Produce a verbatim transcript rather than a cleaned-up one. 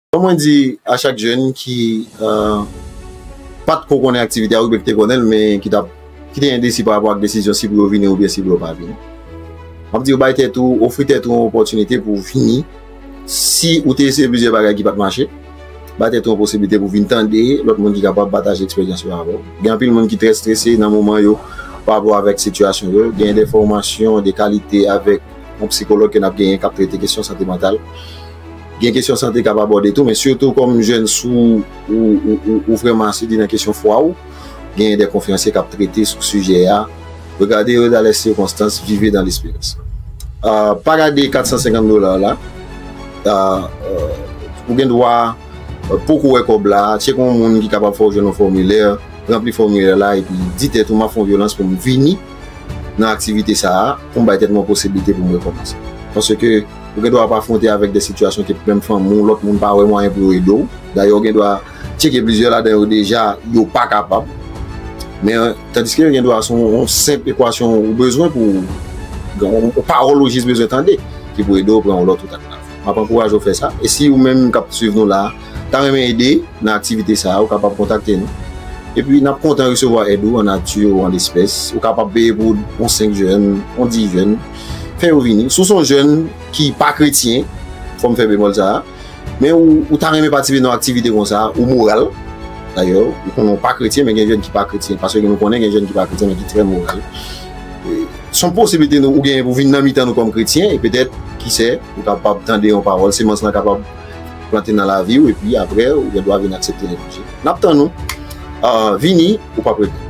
Kòm mwen di a chak jèn ki uh, pa t ko konnen aktivite a, oubyen ki te konnen l, men ki t ap ki te endesi pa rapò ak desizyon si pou yo vini oubyen si pou yo pa vini. M ap di yo bay tèt ou, ofri tèt ou yon opòtinite pou w vini. Si ou te eseye plizyè bagay ki pa t mache, bay tèt ou yon posiblite pou w vin tande lòt moun ki kapab pataje eksperyans yo avè w. Gen anpil moun ki trè strese nan moman yo pa rapò avèk sitiyasyon yo. Gen de fòmasyon, de kalite avèk yon psikològ ke n ap genyen k ap trete kesyon sante mantal. Gen kesyon sante k ap abòde tou, men sitou kòm jèn sou ou, ou, ou, ou vrèman asidi nan kesyon fwa ou, gen de konferanse k ap trete sou sijè a. Regardez dans les circonstances, vivez dans l'espérance. Uh, pa gade kat san senkant dola la. Uh, uh, ou gen dwa uh, poko wè kòb la, tcheke yon moun ki kapab fè w jwenn yon fòmilè, ranpli fòmilè la epi di tèt ou m ap fè yon vyolans pou m vini nan aktivite sa a pou m bay tèt mwen posiblite pou m rekòmanse. Paske ou gen dwa ap afwonte avèk de sitiyasyon ke menm fanmi w, lòt moun pa wè mwayen pou yo ede w. Dayè, ou gen dwa tcheke plizyè ladan yo deja, yo pa kapab. Men, tandiske yo gen dwa se yon senp ekwasyon ou bezwen pou yon pawòl ou jis bezwen tande ki pou ede w pran yon lòt wout ak lavi. M ap ankouraje w fè sa. E si ou menm k ap swiv nou la, ta renmen ede nan aktivite sa a, ou kapab kontakte nou. Epi n ap kontan resevwa èd ou an nati ou an lespès. Ou kapab peye pou yon senk jèn, yon dis jèn. Fè yo vini. Si w se yon jèn ki pa kretyen, fò m fè bemòl sa a, men ou, ou ta renmen patisipe nan aktivite konsa, ou moral. Dayè, ou konnen ou pa kretyen, men gen jèn ki pa kretyen. Paske nou konnen gen jèn ki pa kretyen, men ki trè moral. Se yon posiblite nou ou genyen pou vin nan mitan nou kòm kretyen, e petèt, kisè, ou kapab tande yon pawòl, semans lan kapab plante nan lavi w, epi apre, ou gen dwa vin aksepte l. N ap tann ou. Uh, vini, ou p ap regrèt.